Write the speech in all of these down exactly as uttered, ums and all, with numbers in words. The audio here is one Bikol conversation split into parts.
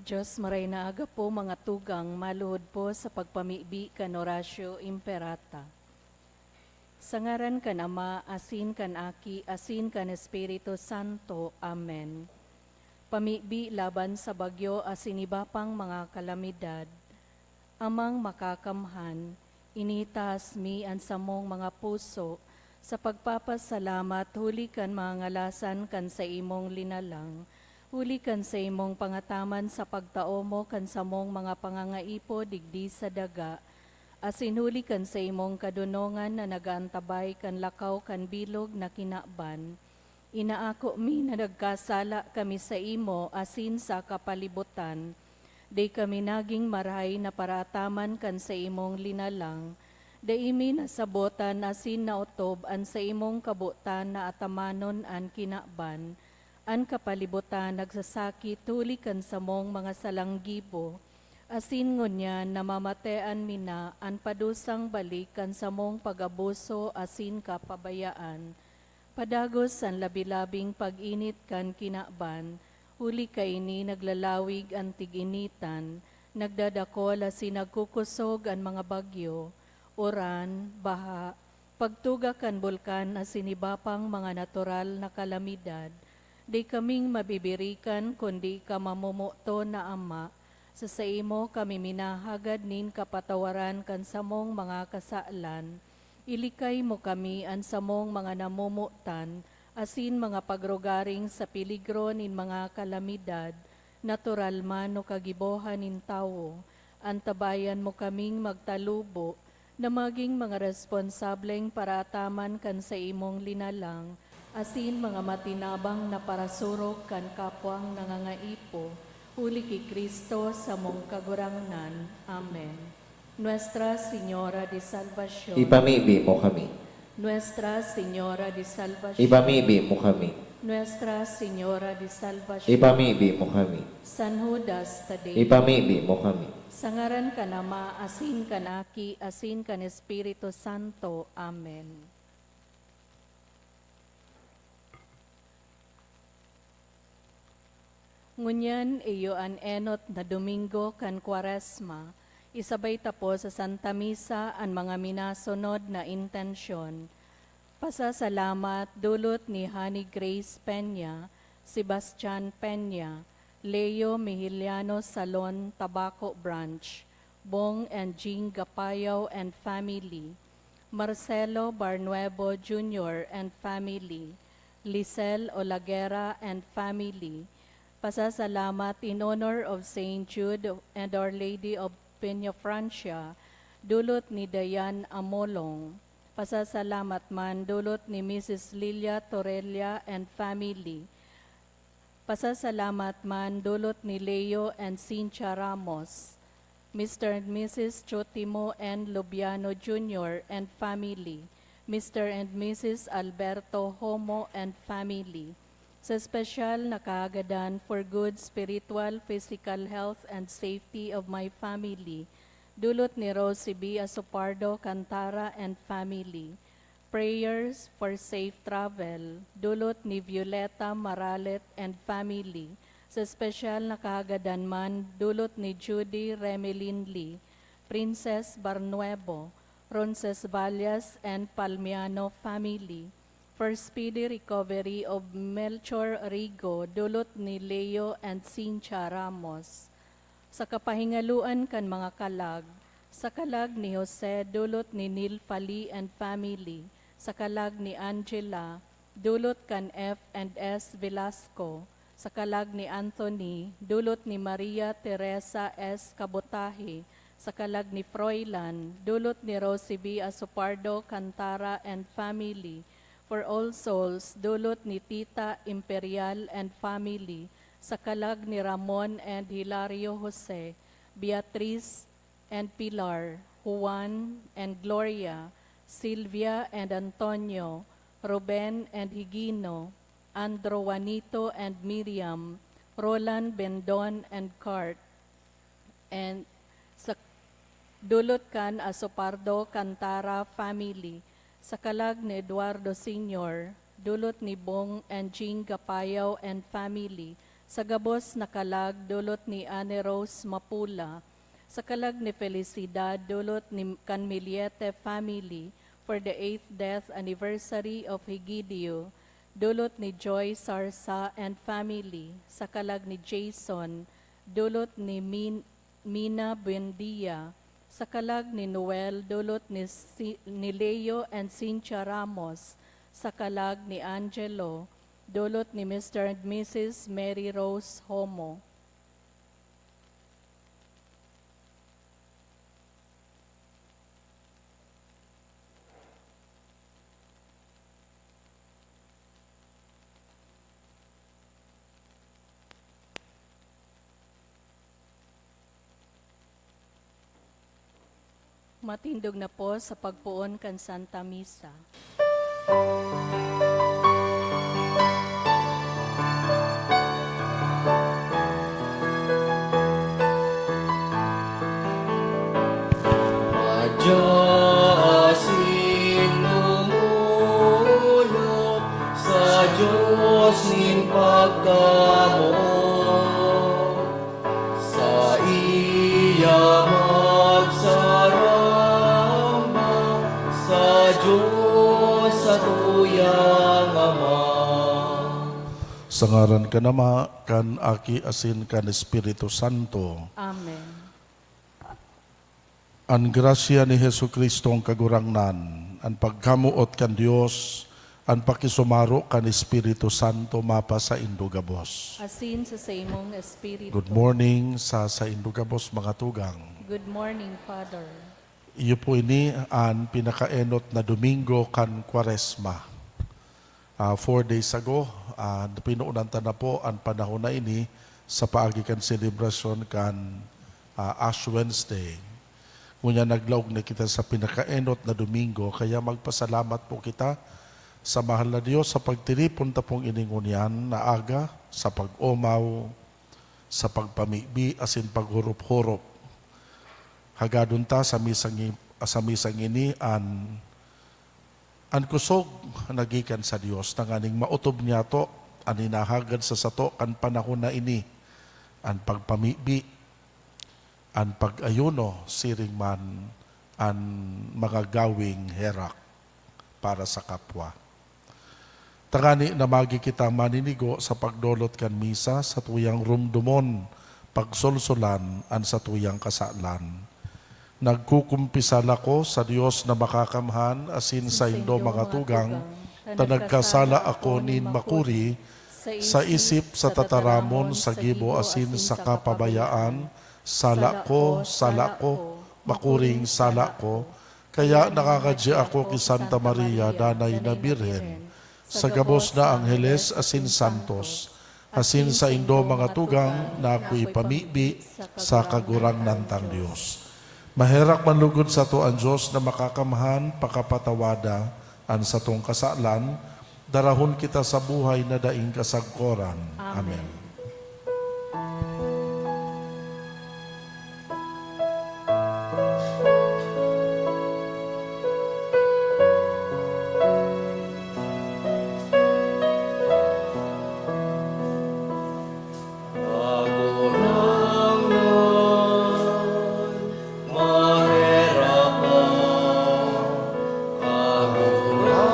Diyos, maray na aga po, mga tugang, maluhod po sa pagpamibi kan Oratio Imperata. Sa ngaran kan Ama, asin kan Aki, asin kan Espiritu Santo. Amen. Pamibi laban sa bagyo asin iba pang mga kalamidad. Amang Makakamhan, initaas mi an samong mga puso sa pagpapasalamat huli kan mga ngalasan kan saimong linalang, huli kan saimong pangataman sa pagtao mo kan samong mga pangangaipo digdi sa daga, asin huli kan saimong kadonongan na nag-aantabay kan lakaw kan bilog na kinaban. Inaako mi na nagkasala kami saimo asin sa kapalibutan. Dai kami nagin marahay na paraataman kan saimong linalang. Dai mi nasabotan asin naotob an saimong kabotan na atamanon an kinaban. An kapalibutan nagsasakit huli kan samong mga salang gibo, asin ngunyan namamatean mi na an padusang balik kan samong pag-abuso asin kapabayaan. Padagos an labi-labing pag-init kan kinaban, huli kaini naglalawig an tig-initan, nagdadakol asin nagkukosog an mga bagyo, uran, baha, pagtuga kan bulkan asin iba pang mga natural na kalamidad. Dai kaming mabibirikan kundi ika mamomoton na Ama, sa saimo kami minahagad nin kapatawaran kan samong mga kasalan. Ilikay mo kami an samong mga namomotan asin mga pagrugaring sa peligro nin mga kalamidad, natural man o kagibohan nin tawo. Antabayan mo kaming magtalubo na magin mga responsableng paraataman kan saimong linalang, asin mga matinabang na parasurog kan kapwang nangangaipo, huli ki Cristo samong Kagurangnan. Amen. Nuestra Señora de Salvacion. Ipamibi mo kami. Nuestra Señora de Salvacion. Ipamibi mo kami. Nuestra Señora de Salvacion. Ipamibi mo kami. San Judas Tadeo. Ipamibi mo kami. Sa ngaran kan Ama, asin kan Aki, asin kan Espiritu Santo. Amen. Ngunyan, iyo an enot na Domingo kan Kwaresma. Isabay ta po sa Santa Misa an mga minasunod na intensyon. Pasasalamat dulot ni Honey Grace Peña, Sebastian Peña, Leo Mihiliano Salon, Tabaco Branch, Bong and Jing Gapayaw and family, Marcelo Barnuevo Junior and family, Lisel Olagera and family. Pasasalamat in honor of Saint Jude and Our Lady of Peñafrancia, dulot ni Dayan Amolong. Pasasalamat man dulot ni Missus Lilia Torrelia and family. Pasasalamat man dulot ni Leo and Cynthia Ramos, Mister and Missus Chotimo and Lubiano Junior and family, Mister and Missus Alberto Homo and family. Sa espesyal na kahagadan for good spiritual, physical health and safety of my family, dulot ni Rosie B. Asopardo Cantara and family. Prayers for safe travel, dulot ni Violeta Maralet and family. Sa espesyal na kahagadan man, dulot ni Judy Remelin Lee, Princess Barnuevo, Roncesvalles and Palmiano family. For speedy recovery of Melchor Rigo, dulot ni Leo and Cynthia Ramos. Sa kapahingaloan kan mga kalag, sa kalag ni Jose, dulot ni Neil Fali and family, sa kalag ni Angela, dulot kan F and S Velasco, sa kalag ni Anthony, dulot ni Maria Teresa S Kabotahe, sa kalag ni Froilan, dulot ni Rosie B Asopardo Cantara and family, for All Souls, dulot ni Tita Imperial and family, sa kalag ni Ramon and Hilario Jose, Beatriz and Pilar, Juan and Gloria, Silvia and Antonio, Ruben and Higino, Andro Juanito and Miriam, Roland Bendon and Cart, and sa dulot kan Asopardo Cantara family, sa kalag ni Eduardo Senior, dulot ni Bong and Jing Gapayaw and family, Sa gabos na kalag, dulot ni Anne Rose Mapula. Sa kalag ni Felicidad, dulot ni, kan Miliete family, for the eighth death anniversary of Higidio, dulot ni Joy Sarsa and family. Sa kalag ni Jason, dulot ni Min-, Mina Buendia. Sa kalag ni Noel, dulot ni Si-, ni Leo and Cynthia Ramos. Sa kalag ni Angelo, dulot ni Mister and Missus Mary Rose Homo. Matindog na po sa pagpoon kan Santa Misa. Madya asin lumulog sa Diyos nin pagkamoot. Saiya magsaramba sa Diyos satuyang Ama. Sa ngaran kan Ama, kan Aki, asin kan Espiritu Santo. Amen. An grasya ni Jesu-Cristong Kagurangnan, an pagkamoot kan Dios, an pakisumaro kan Espiritu Santo mapasaindo gabos. Asin sa saimong espiritu. Good morning sa saindo gabos, mga tugang. Good morning, Father. Iyo po ini an pinakaenot na Domingo kan Kwaresma. Ah, four days ago, ah, pinoonan ta na po an panahon na ini sa paagi kan selebrasyon kan, ah, Ash Wednesday. Ngunyan naglaog na kita sa pinakaenot na Domingo, kaya magpasalamat po kita sa mahal na Dios sa pagtiripon ta pong ini ngunyan na aga, sa pag-omaw, sa pagpamibi asin paghurop-hurop. Hagadon ta sa misang i-, sa misang ini an, an kosog na gikan sa Dios, tanganing maotob niyato an hinahagad sa sato kan panahon na ini, an pagpamibi, an pag-ayuno, siring man an mga gawing herak para sa kapwa. Tangani na magi kitang maninigo sa pagdolot kan misa, satuyang rumdomon, pagsolsolan an satuyang kasalan. Nagkukumpisal ako sa Dios na Makakamhan asin saindo, mga tugang, ta nagkasala ako nin makuri sa isip, sa tataramon, sa gibo asin sa kapabayaan. Sala ko, sala ko, makuring sala ko. Kaya nangangadya ako ki Santa Maria, Danay na Birhen, sa gabos na angheles asin santos, asin saindo, mga tugang, na ako'y pamibi sa Kagurangnan tang Dios. Maherak man lugod sato an Dios na Makakamhan, pakapatawada an satong kasalan, darahon kita sa buhay na daing kasagkoran. Amen. Kagurangnan, maherak ka. Kagurangnan,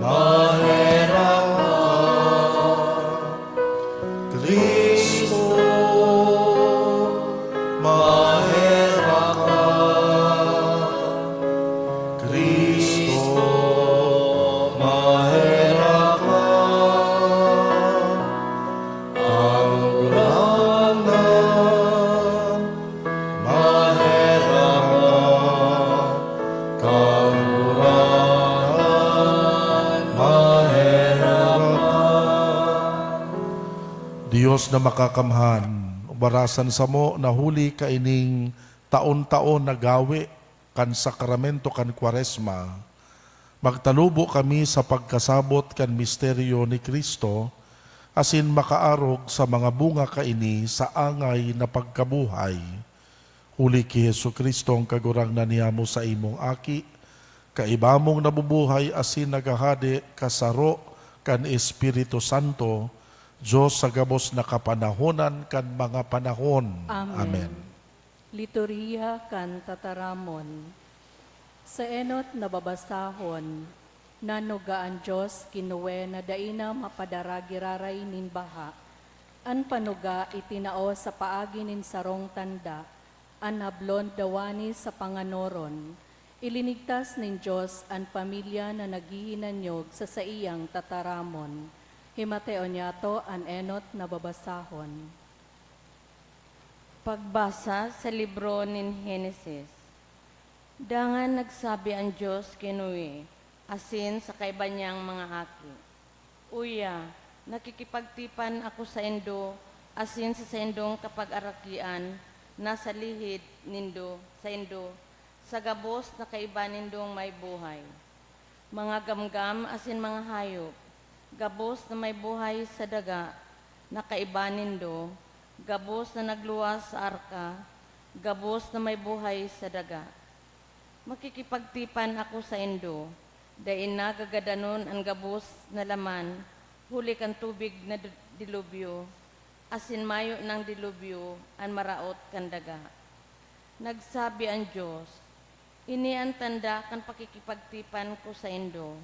maherak ka. Cristo, maherak ka. Cristo, maherak ka. Kagurangnan, maherak ka. Kagurangnan, maherak ka. Dios na Makakamhan, warasan samo na huli kaining taon-taon na gawe kan sakramento kan Kwaresma, magtalubo kami sa pagkasabot kan misteryo ni Cristo asin makaarog sa mga bunga kaini sa angay na pagkabuhay. Huli ki Jesu-Cristo, an Kagurangnan niyamo, saimong Aki, kaiba mong nabubuhay asin naghahade kasaro kan Espiritu Santo, Dios sa gabos na kapanahonan kan mga panahon. Amen. Amen. Liturhiya kan Tataramon. Sa enot na babasahon, nanuga an Dios ki Noe na dai na mapadara giraray nin baha. An panuga itinao sa paagi nin sarong tanda, an hablon dawani sa panganoron. Ilinigtas nin Dios an pamilya na naghihinanyog sa saiyang tataramon. Himateon niyato an enot na babasahon. Pagbasa sa libro nin Henesis. Dangan nagsabi an Dios ki Noe asin sa kaiba niyang mga aki, "Uya, nakikipagtipan ako saindo asin sa saindong kapagarakian na sa lihid nindo, saindo, sa gabos na kaiba nindong may buhay, mga gamgam asin mga hayop, gabos na may buhay sa daga na kaiba nindo, gabos na nagluwas sa arka, gabos na may buhay sa daga. Makikipagtipan ako saindo, dai na gagadanon an gabos na laman huli kan tubig na d-, dilubyo, asin mayo nang dilubyo an maraot kan daga." Nagsabi an Dios, "Ini an tanda kan pakikipagtipan ko saindo.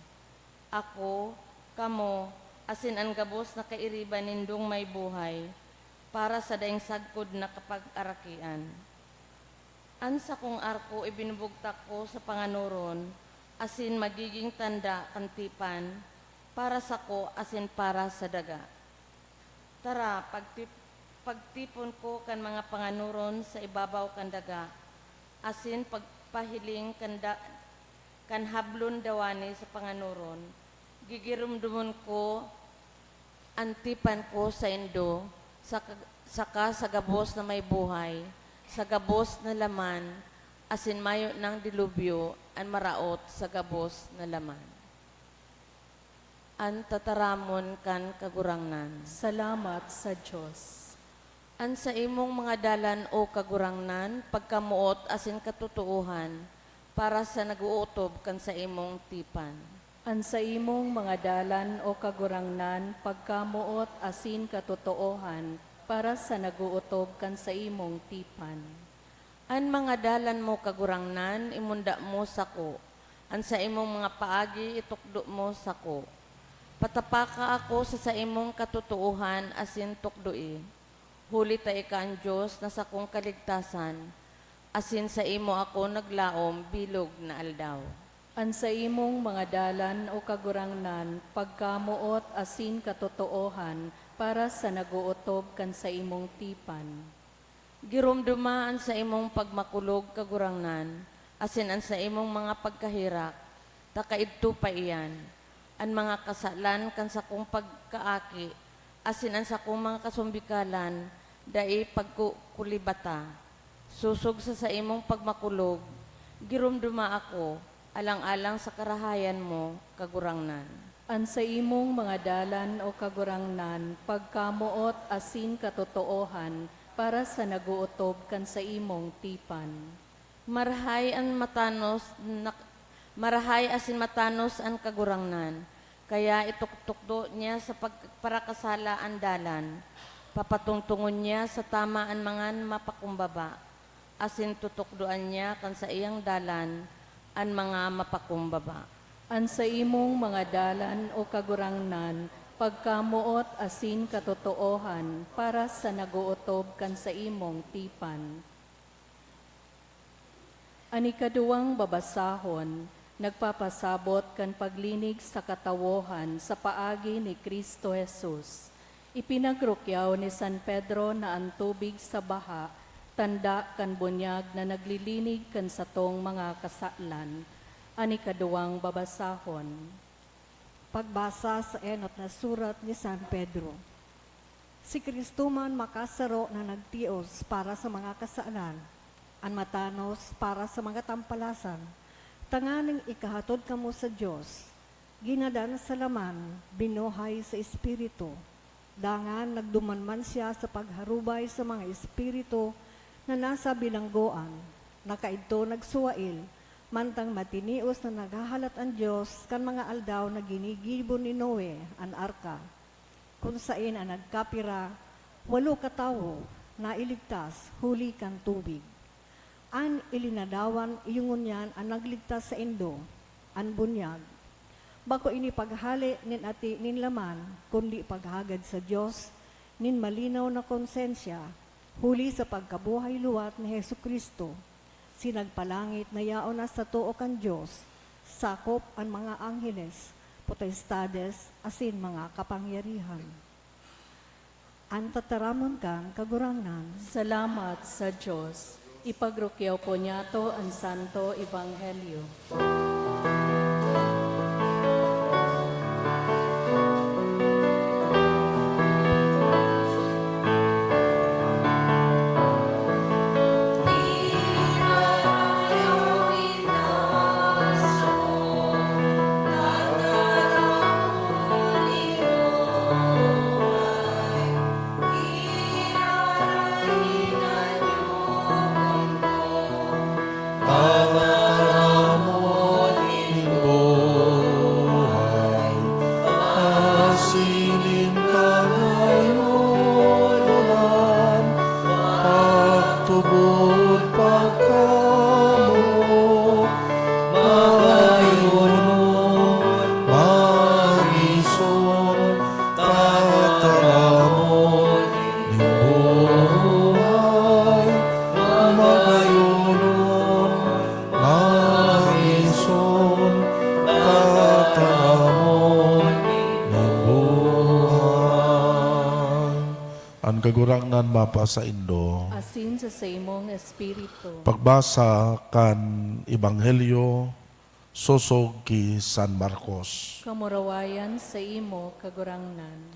Ako, kamo, asin an gabos na kairiba nindong may buhay, para sa daing sagkod na kapagarakian. An sakong arko ibinubugtak ko sa panganoron, asin magigin tanda kan tipan, para sako asin para sa daga. Tara, pagtip-, pagtipon ko kan mga panganoron sa ibabaw kan daga, asin pagpahiling kan da-, kan hablon dawani sa panganoron, gigiromdomon ko an tipan ko saindo, saka, saka sa gabos na may buhay, sa gabos na laman, asin mayo nang dilubyo an maraot sa gabos na laman." An tataramon kan Kagurangnan. Salamat sa Dios. An saimong mga dalan, O Kagurangnan, pagkamoot asin katotoohan, para sa nag-ootob kan saimong tipan. An saimong mga dalan, O Kagurangnan, pagkamoot asin katotoohan, para sa nag-ootob kan saimong tipan. An mga dalan mo, Kagurangnan, imonda mo sako, an saimong mga paagi itukdo mo sako. Patapaka ako sa saimong katotoohan asin tukdoe, huli ta ika an Dios na sakong kaligtasan, asin saimo ako naglaom bilog na aldaw. An saimong mga dalan, O Kagurangnan, pagkamoot asin katotoohan para sa nag-ootob kan saimong tipan. Giromdoma an saimong pagmakulog, Kagurangnan, asin an saimong mga pagkaherak, ta kaidto pa iyan. An mga kasalan kan sakong pagkaaki asin an sakong mga kasumbikalan dai pagkukulibata. Sosog sa saimong pagmakulog, giromdoma ako, alang-alang sa karahayan mo, Kagurangnan. An saimong mga dalan, O Kagurangnan, pagkamoot asin katotoohan para sa nag-ootob kan saimong tipan. Marahay an matanos na, marahay asin matanos an Kagurangnan, kaya ituktukdo niya sa pagparakasala an dalan. Papatungtongon niya sa tama an mga mapakumbaba, asin tutukdoan niya kan saiyang dalan an mga mapakumbaba. An saimong mga dalan, O Kagurangnan, pagkamoot asin katotoohan para sa nag-ootob kan saimong tipan. An ikaduwang babasahon, nagpapasabot kan paglinig sa katawohan sa paagi ni Cristo Jesus. Ipinagrukyaw ni San Pedro na an tubig sa baha, tanda kan bunyag na naglilinig kan satong mga kasalan. An ikaduwang babasahon. Pagbasa sa enot na surat ni San Pedro. Si Cristo man makasaro na nagtios para sa mga kasalan, an matanos para sa mga tampalasan, tanganing ikahatod kamo sa Dios, ginadan sa laman, binuhay sa espiritu. Dangan nagduman man siya sa pagharubay sa mga espiritu na nasa bilanggoan, na kaidto nagsuwail, Mantang matinios na naghahalat an Dios kan mga aldaw na ginigibo ni Noe an arka, kun saen an nagkapira, walo ka tawo nailigtas huli kan tubig. An ilinadawan iyo ngunyan an nagligtas saindo, an bunyag. Bako ini paghale nin ati nin laman, kundi paghagad sa Dios nin malinaw na konsensya, huli sa pagkabuhay liwat ni Jesu-Cristo. Si nagpalangit na yaon na sa too kan Dios, sakop an mga angheles, potestades, asin mga kapangyarihan. An tataramon kan Kagurangnan. Salamat sa Dios. Ipagrukyaw po niyato an Santo Ebanghelyo. Tataramon nin buhay, asin nin kangayunan, pagtubod pagkamo, magayunon, magison, tataramon nin buhay, magayunon, magison, tataramon nin buhay. An Kagurangnan mapasaindo. Asin sa saimong espiritu. Pagbasa kan Ebanghelyo sosog ki San Marcos. Kamurawayan saimo, Kagurangnan.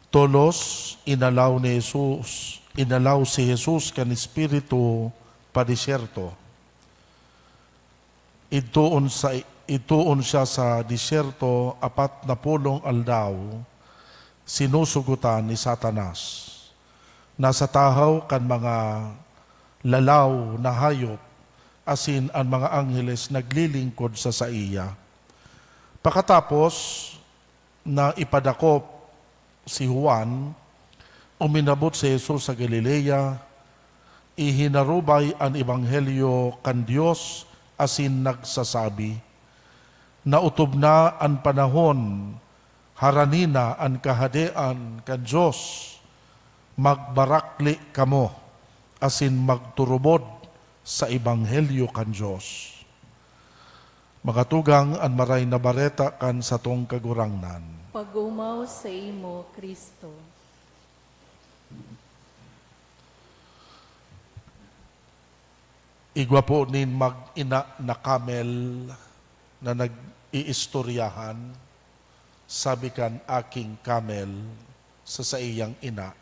Tolos, inalaw ni Jesus, inalaw si Jesus kan Espiritu pa disyerto. Idtoon sa, idtoon siya sa disyerto apat na pulong aldaw, sinusugotan ni Satanas. Nasa tahaw kan mga lalaw na hayop, asin an mga angheles naglilingkod sa saiya. Pakatapos na ipadakop si Juan, uminabot si Jesus sa Galilea, ihinarubay an ebanghelyo kan Dios asin nagsasabi, "Naotob na an panahon, harani na an Kahadean kan Dios. Magbarakle kamo asin magturubod sa ebanghelyo kan Dios." Mga tugang, an Maray na Bareta kan satong Kagurangnan. Pag-omaw saimo, Cristo. Igwa po nin mag-ina na kamel na nag-iistoryahan. Sabi kan aking kamel sa saiyang ina,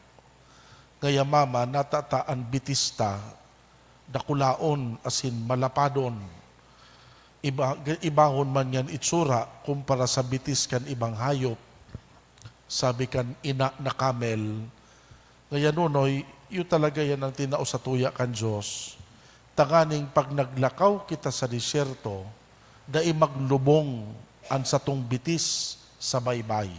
"Ngaya, Mama, nata ta an bitis ta, dakulaon asin malapadon. Iba, ibahon man ngan itsura kumpara sa bitis kan ibang hayop." Sabi kan ina na kamel, "Ngaya, Nonoy, iyo talaga yan ang tinao satuya kan Dios. Tanganing pag naglakaw kita sa disyerto, dai maglubong an satong bitis sa baybay."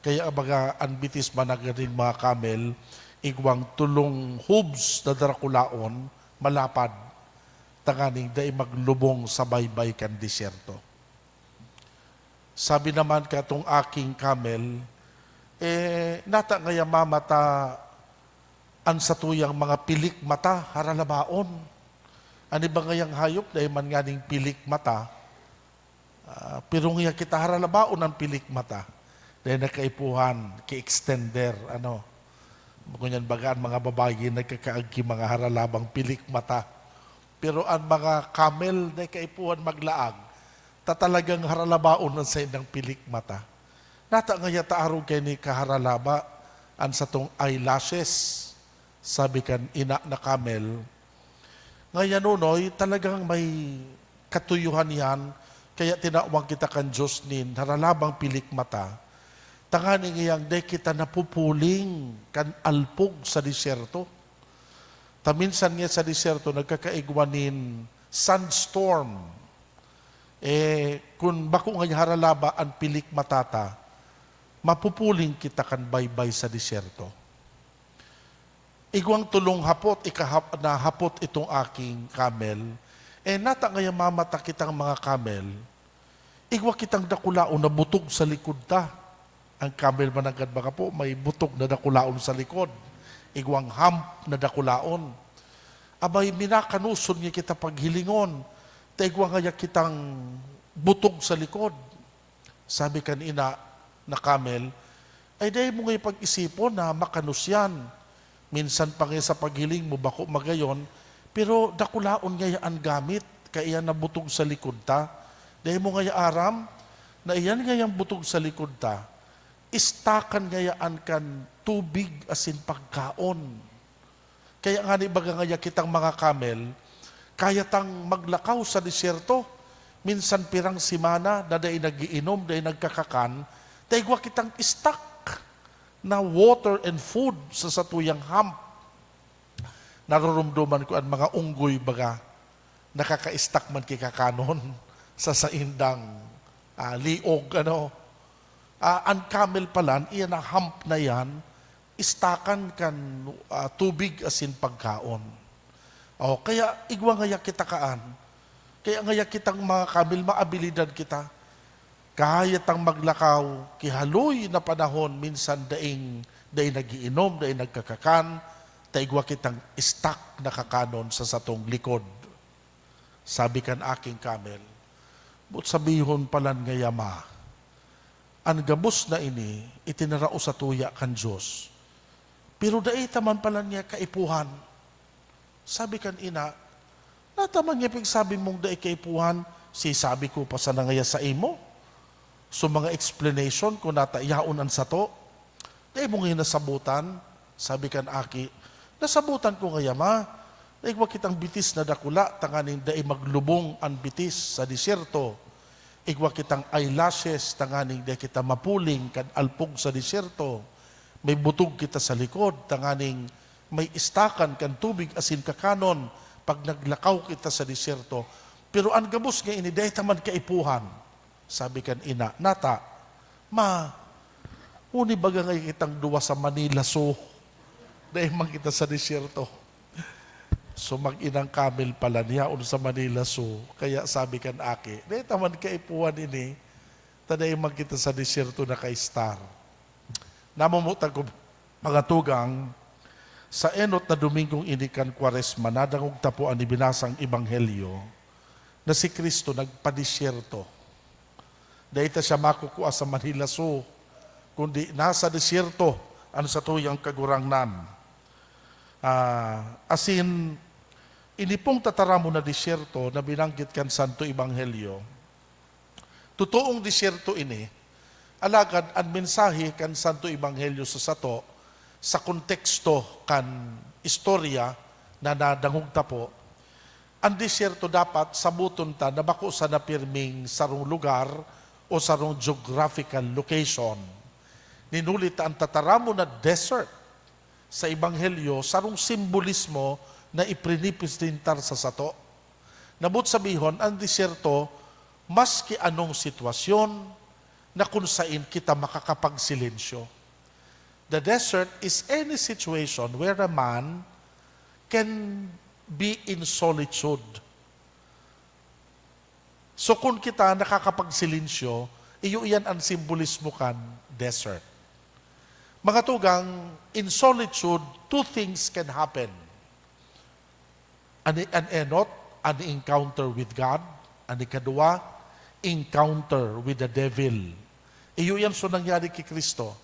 Kaya baga an bitis man na ganing mga kamel, igwang tolong hooves na darakulaon, malapad, tanganing dai maglubong sa baybay kan disyerto. Sabi naman katong aking kamel, "Eh, nata ngaya, Mama, ta an satuyang mga pilik mata haralabaon? An iba ngayang hayop dai man nganing pilik mata, ah, pero ngaya kita haralabaon an pilik mata." Dai na kaipuhan ki extender, ano. Ngunyan baga an mga babayi nagkakaagi mga haralabang pilik mata. Pero an mga kamel dai kaipuhan maglaag, ta talagang haralabaon an saindang pilik mata. Nata ngaya ta arog kaini kaharalaba an satong eyelashes, sabi kan ina na kamel. Ngaya, Nonoy, talagang may katuyohan iyan, kaya tinawan kita kan Dios nin haralabang pilik mata, tanganing ngayang dai kita napupuling kan alpog sa disyerto. Ta minsan nga sa disyerto, nagkakaigwa nin sandstorm. Eh, kun bako ngaya haralaba an pilik mata ta, mapupuling kita kan baybay sa disyerto. Igwang tolong hapot, ikahap-, na hapot itong aking camel. Eh, nata ngaya mamata kitang mga camel, igwa kitang dakulaon na butog sa likod ta. Ang camel man nanggad, mga po, may butog na dakulaon sa likod. Igwang hump na dakulaon. Abay, minakanuson nga kita paghilingon, ta igwa ngaya kitang butog sa likod. Sabi kan ina na camel, "Ay, dai mo ngaya pag-isipon na makanos yan. Minsan pa ngaya sa paghiling mo, bako magayon, pero dakulaon ngaya an gamit, kaya iyan nabutog sa likod ta. Dai mo ngaya aram na iyan ngayang butog sa likod ta, istakan ngaya an kan tubig asin pagkaon." Kaya ngani baga ngaya kitang mga camel, kaya tang maglakaw sa disyerto, minsan pirang semana na dai nag-iinom, dai nagkakakan, ta igwa kitang stock na water and food sa satuyang hump. Naroromdoman ko an mga unggoy baga, nakaka-stock man ki kakanon sa saindang, ah, liog, ano. Ah, an camel palan, iyan na hump na yan, istakan kan, ah, tubig asin pagkaon. O, kaya igwa ngaya kita kaan. Kaya ngaya kitang mga camel, maabilidad kita. Kaya tang maglakaw, ki haloy na panahon, minsan daing, dai nag-iinom, dai nagkakakan, ta igwa kitang stock na kakanon sa satong likod. Sabi kan aking camel, "Boot sabihon palan ngaya, ma, an gabos na ini itinarao satuya kan Dios, pero dai ta man palan ngaya kaipuhan." Sabi kan ina, "Nata man ngaya pigsabi mong dai kaipuhan, sisabi ko pa sana ngaya saimo so mga explanation kun nata yaon an sato. Dai mo ngaya nasabotan?" Sabi kan aki, "Nasabotan ko ngaya, ma, na igwa kitang bitis na dakula tanganing dai maglubong an bitis sa disyerto. Igwa kitang eyelashes tanganing dai kita mapuling kan alpog sa disyerto. May butog kita sa likod tanganing may istakan kan tubig asin kakanon pag naglakaw kita sa disyerto. Pero an gabos nga ini, dai ta man kaipuhan." Sabi kan ina, "Nata, ma, huni baga ngaya kitang duwa sa Manila Zoo, dai man kita sa disyerto." So, mag-inang camel pala niya, yaon sa Manila Zoo. Kaya sabi kan aki, "Dai ta man kaipuhan ini, ta dai man kita sa disyerto naka-star." Namumutan ko, mga tugang, sa enot na Domingong ini kan Kwaresma, nadangog ta po an ibinasang ebanghelyo na si Cristo nagpadisyerto. Dai ta siya makukua sa Manila Zoo, kundi nasa disyerto an satuyang Kagurangnan. Ah, asin, ini pong tataramon na disyerto na binanggit kan Santo Ebanghelyo, totoong disyerto ini, alagad an mensahe kan Santo Ebanghelyo sa sato, sa konteksto kan istorya na nadangog ta po, an disyerto dapat saboton ta na bako sana pirming sarong lugar o sarong geographical location. Ninuli ta an tataramon na desert sa Ebanghelyo, sarong simbolismo na iprinipresentar sa sato. Na boot sabihon, an disyerto, maski anong sitwasyon na kun sain kita makakapagsilensyo. The desert is any situation where a man can be in solitude. So, kun kita nakakapagsilensyo, iyo iyan an simbolismo kan desert. Mga tugang, in solitude, two things can happen. An, an enot, an encounter with God. An ikaduwa, encounter with the devil. Iyo yan so nangyari ki Cristo.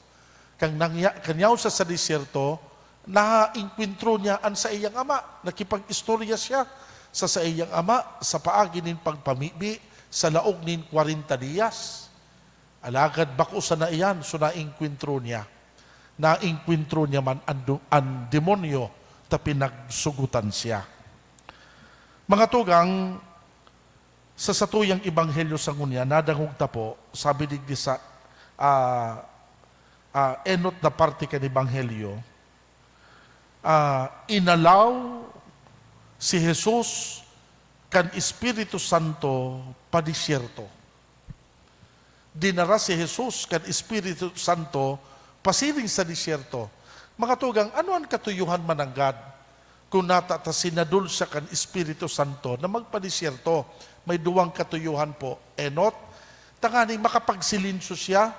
Kan nangya-, kan yaon siya sa disyerto, naengkwentro niya an saiyang Ama. Nakipag-istorya siya sa saiyang Ama sa paagi nin pagpamibi sa laog nin kwarenta diyas. Alagad bako sana iyan so naengkwentro niya. Naengkwentro niya man an do-, an demonyo, ta pinagsugotan siya. Mga tugang, sa satuyang ebanghelyo sa ngunyan, nadangog ta po, sabi digdi sa, ah, ah, enot na parte kan ebanghelyo, ah, inalaw si Jesus kan Espiritu Santo pa disyerto. Dinara si Jesus kan Espiritu Santo pasiring sa disyerto. Mga tugang, ano an katuyohan mananggad? Kun nata ta sinadol siya kan Espiritu Santo na magpadisyerto, may duwang katuyohan po. Enot, tanganing makapagsilensyo siya,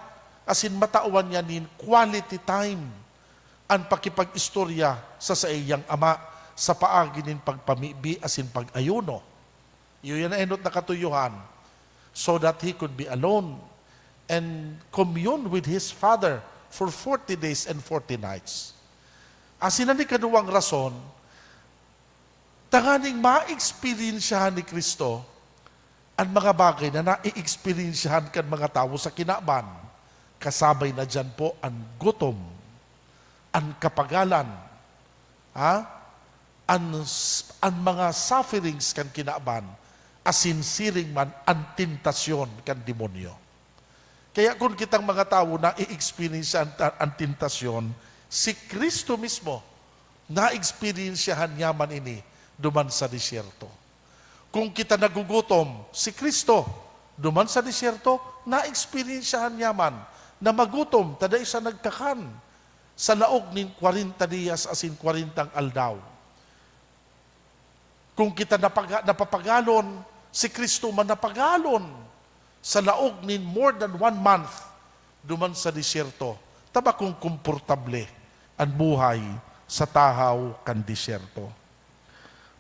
asin matawan niya nin quality time an pakipag-istorya sa saiyang Ama sa paagi nin pagpamibi asin pag-ayuno. Iyo yan ang enot na katuyohan, so that he could be alone and commune with his Father for forty days and forty nights. Asin an ikaduwang rason, tanganing ma-eksperyensyahan ni Cristo an mga bagay na na-eksperyensyahan kan mga tawo sa kinaban. Kasabay na diyan po an gutom, an kapagalan, ha? An, an mga sufferings kan kinaban, asin siring man an tentasyon kan demonyo. Kaya kun kitang mga tawo na-i-experience an, an tentasyon, si Cristo mismo, na-eksperyensyahan niya man ini duman sa disyerto. Kung kita nagugutom, si Cristo, duman sa disyerto, na-eksperyensyahan niya man na magutom, ta dai siya nagkakan sa laog nin kwarenta diyas asin kwarentang aldaw. Kung kita napaga-, napapagalon, si Cristo man napagalon sa laog nin more than one month duman sa disyerto, ta bakong komportable an buhay sa tahaw kan disyerto.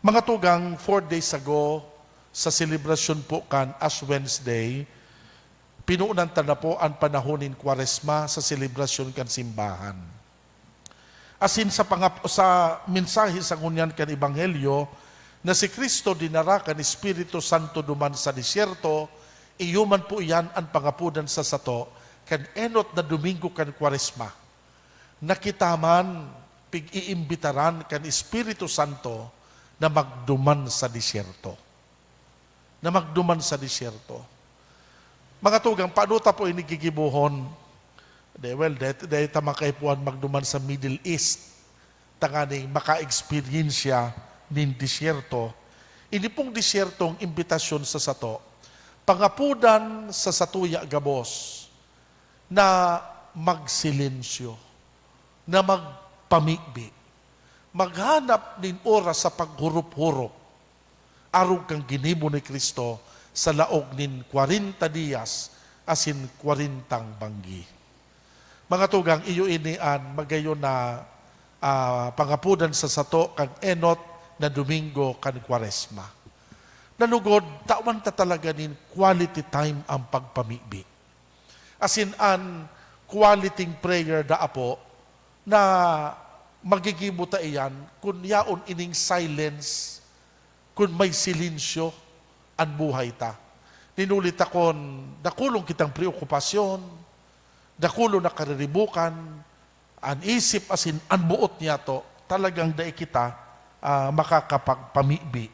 Mga tugang, four days ago, sa selebrasyon po kan Ash Wednesday, pinunan ta na po an panahon nin Kwaresma sa selebrasyon kan simbahan. Asin sa pangap-, sa mensahe sa ngunyan kan Ebanghelyo, na si Cristo dinara kan Espiritu Santo duman sa disyerto, iyo man po iyan an pangapodan sa sato kan enot na Domingo kan Kwaresma, na kita man pig-iimbitaran kan Espiritu Santo na magduman sa disyerto. Na magduman sa disyerto. Mga tugang, paano ta po ini gigibohon? Di, well, dahil, dahil ta makaipuhan magduman sa Middle East, tanganing maka-eksperyensya nin disyerto. Ini pong disyertong imbitasyon sa sato, pangapodan sa satuya gabos na magsilensyo, na magpamibi, maghanap nin oras sa paghurup-hurup, arog kan ginibo ni Cristo sa laog nin kwarenta diyas asin kwarentang banggi. Mga tugang, iyo ini an magayon na, ah, pangapodan sa sato kan enot na Domingo kan Kwaresma. Na lugod, tawan ta talaga nin quality time an pagpamibi. Asin an quality prayer daa po na magigibo ta iyan kun yaon ining silence, kun may silensyo an buhay ta. Nin huli ta kun dakulon kitang preokupasyon, dakulon na kariribokan, an isip asin an boot niyato, talagang dai kita, ah, makakapagpamibi.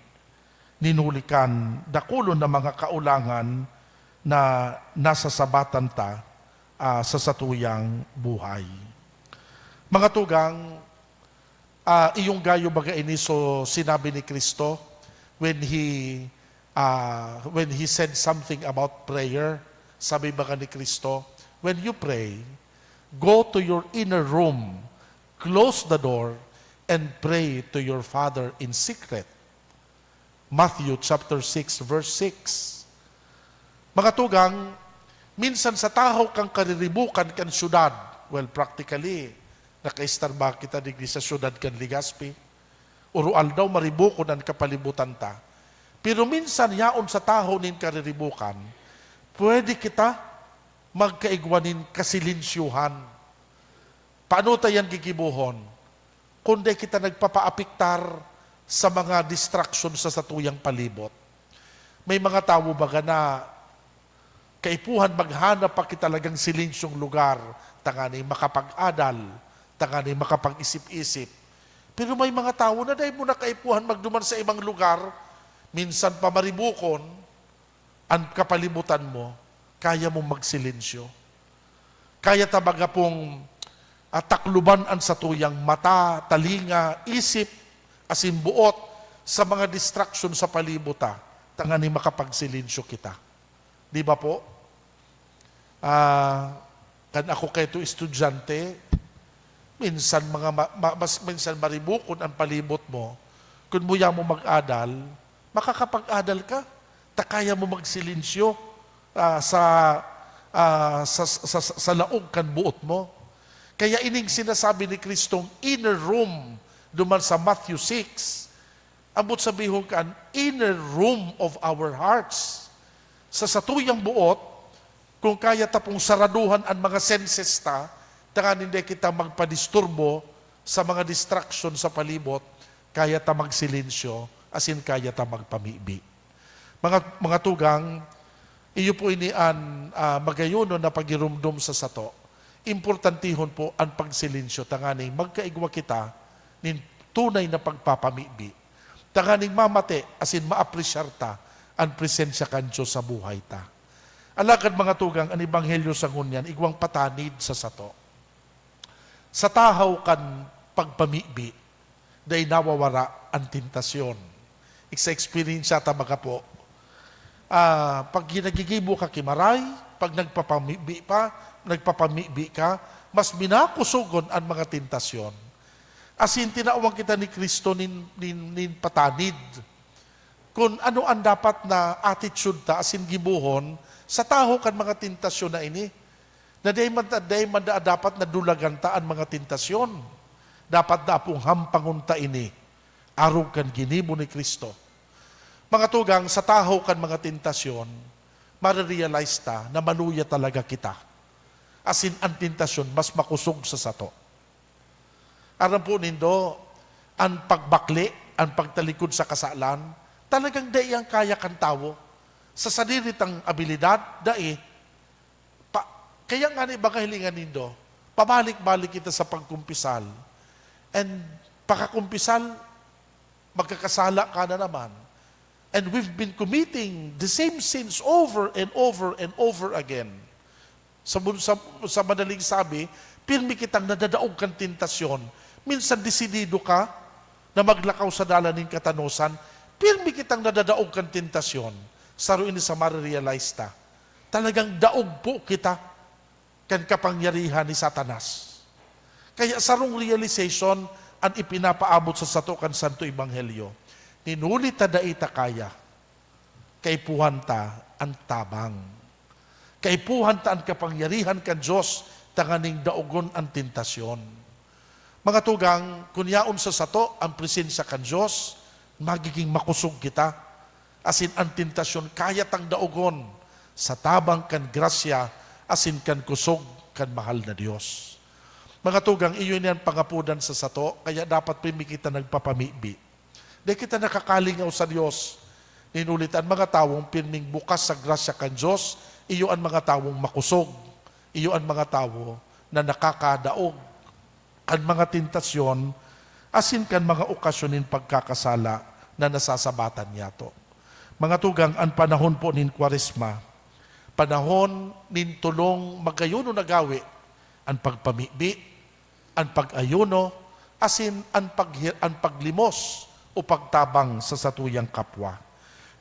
Nin huli kan dakulon na mga kaolangan na nasasabatan ta, ah, sa satuyang buhay. Mga tugang, ah, iyong gayo baga ini so sinabi ni Cristo when he, ah, when he said something about prayer, sabi baga ni Cristo, "When you pray, go to your inner room, close the door, and pray to your Father in secret." Matthew chapter six, verse six. Mga tugang, minsan sa tahaw kan kariribokan kan syudad, well, practically, nakaistar ba kita digdi sa syudad kan Legazpi? Oro-aldaw maribokon an kapalibutan ta. Pero minsan, yaon sa tahaw nin kariribokan, pwede kita magkaigwa nin kasilensyuhan. Paano ta yan gigibohon? Kun dai kita nagpapaapektar sa mga distraction sa satuyang palibot. May mga tawo baga na kaipuhan maghanap pa kita talagang silensyong lugar, tanganing makapag-adal, tanganing makapag-isip-isip. Pero may mga tawo na dai mo na kaipuhan magduman sa ibang lugar, minsan pa maribokon an kapalibutan mo, kaya mong magsilensyo. Kaya ta baga pong, ah, takloban an satuyang mata, talinga, isip, asin buot sa mga distraction sa palibot ta. tanganing makapagsilensyo kita. Di ba po? Ah, kan ako kaito estudyante, minsan mga ma-, ma-, mas minsan maribukon an palibot mo. Kun muya mo mag-adal, makakapag-adal ka. Ta kaya mo magsilensyo, ah, sa, ah, sa, sa, sa, sa laog kan boot mo. Kaya ining sinasabi ni Kristong inner room, duman sa Matthew six, ambot sabihon kan inner room of our hearts. Sa satuyang boot, kung kaya ta pong saraduhan an mga senses ta, tanganing dai kita magpadisturbo sa mga distraction sa palibot, kaya ta magsilensyo, asin kaya ta magpamibi. Mga, mga tugang, iyo po ini an, ah, magayonon na pagirumdom sa sato. Importantehon po an pagsilensyo tanganing magkaigwa kita nin tunay na pagpapamibi. Tanganing mamate asin maapresyar ta an presensya kan Dios sa buhay ta. Alagad, mga tugang, an ebanghelyo sa ngunyan igwang patanid sa sato. Sa tahaw kan pagpamibi, dai nawawara an tentasyon. Ik-, sa eksperyensya ta, mga po, ah, pag nagigibo ka ki Maray, pag nagpapamibi pa, nagpapamibi ka, mas minakusogon an mga tentasyon. Asin tinawan kita ni Cristo nin, nin, nin patanid. Kun ano an dapat na attitude ta asin gibohon sa tahaw kan mga tentasyon na ini, na dai man ta, dai man da-, dapat na dulagan ta an mga tentasyon. Dapat na apong hampangon ta ini, arog kan ginibo ni Cristo. Mga tugang, sa tahaw kan mga tentasyon, mare-realize ta na maluya talaga kita. Asin an tentasyon mas makosog sa sato. Aram po nindo, an pagbakle, an pagtalikod sa kasalan, talagang dai yan kaya kan tawo. Sa sadiri tang abilidad, dai. Pa-, kaya nga ni, baga hilingan nindo, pabalik-balik kita sa pagkumpisal. And pagkakumpisal, magkakasala ka na naman. And we've been committing the same sins over and over and over again. Sa bun-, sa, sa madaling sabi, pirmi kitang nadadaog kan tentasyon. Minsan desidido ka na maglakaw sa dalan nin katanosan, pirmi kitang nadadaog kan tentasyon. Saro ini sa mare-realize ta. Talagang daog po kita kan kapangyarihan ni Satanas. Kaya sarong realization an ipinapaabot sa sato kan Santo Ebanghelyo. Nin huli ta dai ta kaya, kaipuhan ta an tabang. Kaipuhan ta an kapangyarihan kan Dios tanganing daogon an tentasyon. Mga tugang, kun yaon sa sato an presensya kan Dios, magiging makosog kita. Asin an tentasyon kaya tang daogon sa tabang kan grasya asin kan kosog kan mahal na Dios. Mga tugang, iyo ini an pangapodan sa sato, kaya dapat pirmi kita nagpapamibi. Dai kita nakakalingaw sa Dios. Nin huli ta an mga tawong pirming bukas sa grasya kan Dios, iyo an mga tawong makosog, iyo an mga tawo na nakakadaog kan mga tentasyon asin kan mga okasyon nin pagkakasala na nasasabatan niyato. Mga tugang, an panahon po nin Kwaresma, panahon nin tolong magayonon na gawe, an pagpamibi, an pag-ayuno, asin an paghi-, an paglimos o pagtabang sa satuyang kapwa.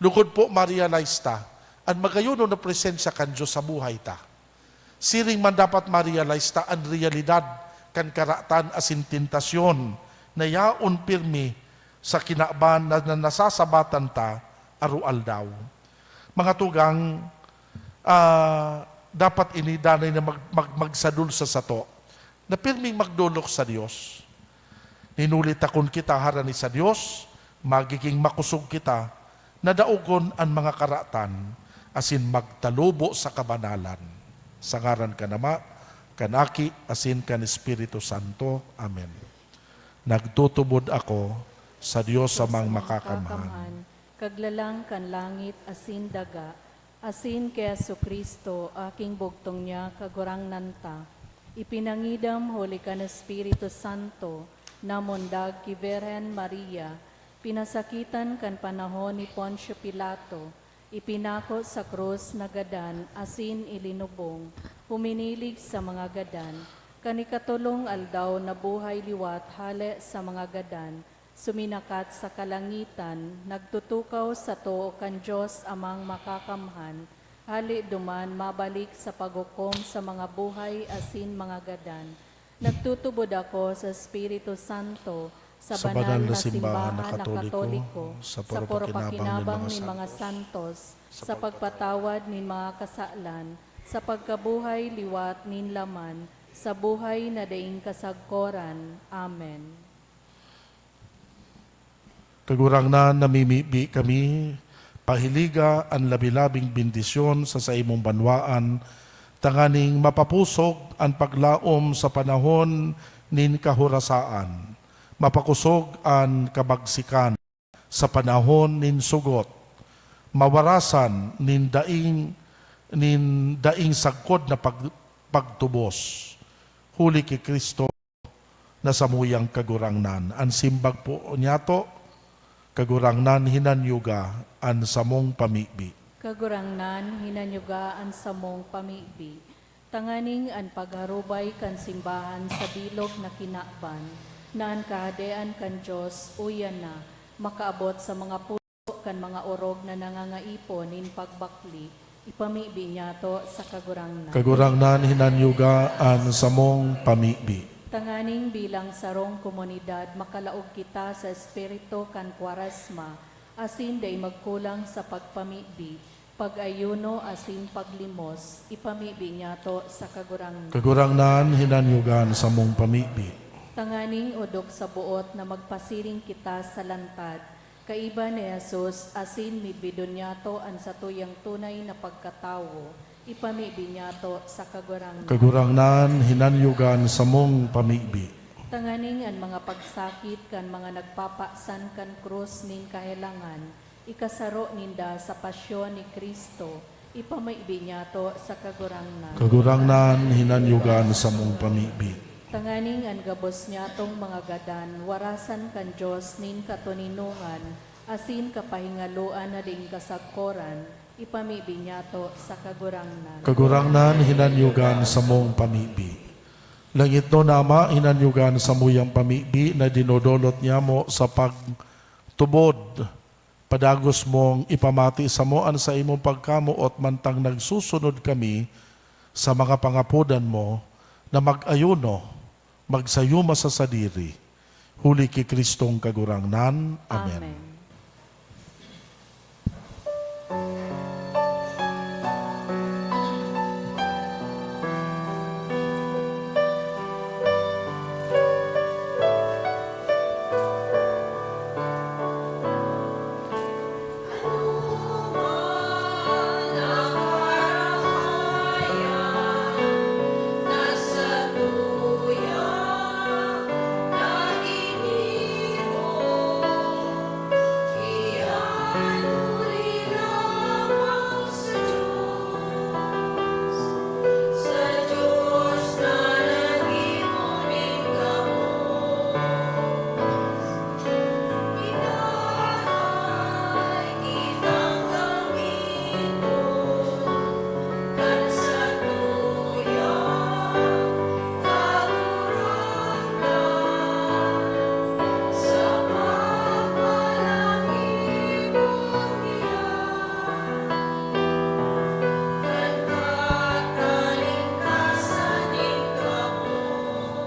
Lugod po, ma-realize ta an magayonon na presensya kan Dios sa buhay ta. Siring man, dapat ma-realize ta an reyalidad kan karatan asin tentasyon na yaon pirmi sa kinaban na, na nasasabatan ta aroaldaw. Mga tugang, ah, dapat ini danay na mag-, mag-, magsadol sa sato na pirming magdolok sa Dios. Nin huli ta kun kita harani sa Dios, magiging makosog kita na daogon an mga karatan asin magtalubo sa kabanalan. Sa ngaran kan Ama, kan Aki, asin kan Espiritu Santo. Amen. Nagtutubod ako sa Dios Amang Makakamhan, Makakamhan, Kaglalang kan langit asin daga, asin ki Jesu-Cristo, aking bugtong niya, Kagurangnan ta, ipinangidam huli kan Espiritu Santo, namundag ki Birhen Maria, pinasakitan kan panahon ni Poncio Pilato, ipinako sa krus, nagadan, asin ilinubong, huminilig sa mga gadan, kan ikatolong aldaw nabuhay liwat hale sa mga gadan, Suminakat sa kalangitan, nagtutukaw sa too kan Dios Amang Makakamhan, hale duman mabalik sa paghukom sa mga buhay asin mga gadan. Nagtutubod ako sa Espiritu Santo, sa banal na simbahan na Katoliko, sa puro pakinabang nin mga santos, sa pagpatawad nin mga kasalan, sa pagkabuhay liwat nin laman, sa buhay na daing kasagkoran. Amen. Kagurangnan, namimibi kami, pahiliga an labi-labing bendisyon sa saimong banwaan, tanganing mapapusog an paglaom sa panahon nin kahorasaan, mapakosog an kabagsikan sa panahon nin sugot, mawarasan nin daing, nin daing sagkod na pag-, pagtubos. Huli ki Cristo, na samuyang Kagurangnan. An simbag po niyato, Kagurangnan, hinanyuga an samong pamibi. Kagurangnan, hinanyuga an samong pamibi. Tanganing an pagharubay kan simbahan sa bilog na kinaban, na an Kahadean kan Dios uya na, makaabot sa mga puso kan mga orog na nangangaipon nin pagbakle, ipamibi niyato sa Kagurangnan. Kagurangnan, hinanyuga an samong pamibi. Tanganing bilang sarong komunidad, makalaog kita sa espiritu kan Kwaresma, asin dai magkulang sa pagpamibi, pag-ayuno asin paglimos, ipamibi niyato sa Kagurangnan. Kagurangnan, hinanyuga an samong pamibi. Tanganing odok sa boot na magpasiring kita sa lantad, kaiba ni Jesus, asin midbidon niyato an satuyang tunay na pagkatawo, ipamibi niyato sa Kagurangnan. Kagurangnan, hinanyuga an samong pamibi. Tanganing an mga pagsakit kan mga nagpapasan kan krus nin kahelangan, ikasaro ninda sa pasyon ni Cristo, ipamibi niyato sa Kagurangnan. Kagurangnan, hinanyuga an samong pamibi. Tanganing an gabos niyatong mga gadan, warasan kan Dios nin katoninongan asin kapahingaloan na daing kasagkoran, ipamibi niyato sa Kagurangnan. Kagurangnan, hinanyuga an samong pamibi. Langitnon na Ama, hinanyuga an samuyang pamibi na dinodolot niyamo sa pagtubod. Padagos mong ipamati samo an saimong pagkamoot mantang nagsusunod kami sa mga pangapodan mo na mag-ayuno, magsayuma sa sadiri, huli ki Cristong Kagurangnan. Amen. Amen.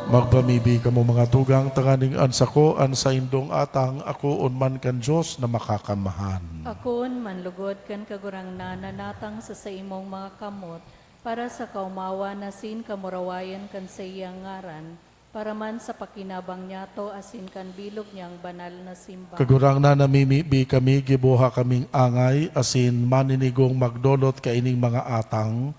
Magpamibi kamo, mga tugang, tanganing an sako, an saindong atang, akoon man kan Dios na Makakamhan. Akoon man lugod kan Kagurangnan na natang sa saimong mga kamot, para sa kaomawan asin kamurawayan kan saiyang ngaran, para man sa pakinabang niyato asin kan bilog niyang banal na simbahan. Kagurangnan, namimibi kami, giboha kaming angay asin maninigong magdolot kaining mga atang,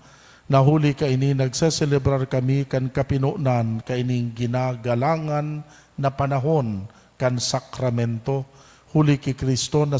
na huli kaini nagseselebrar kami kan kapinonan kaining ginagalangan na panahon kan sakramento, huli ki Cristo na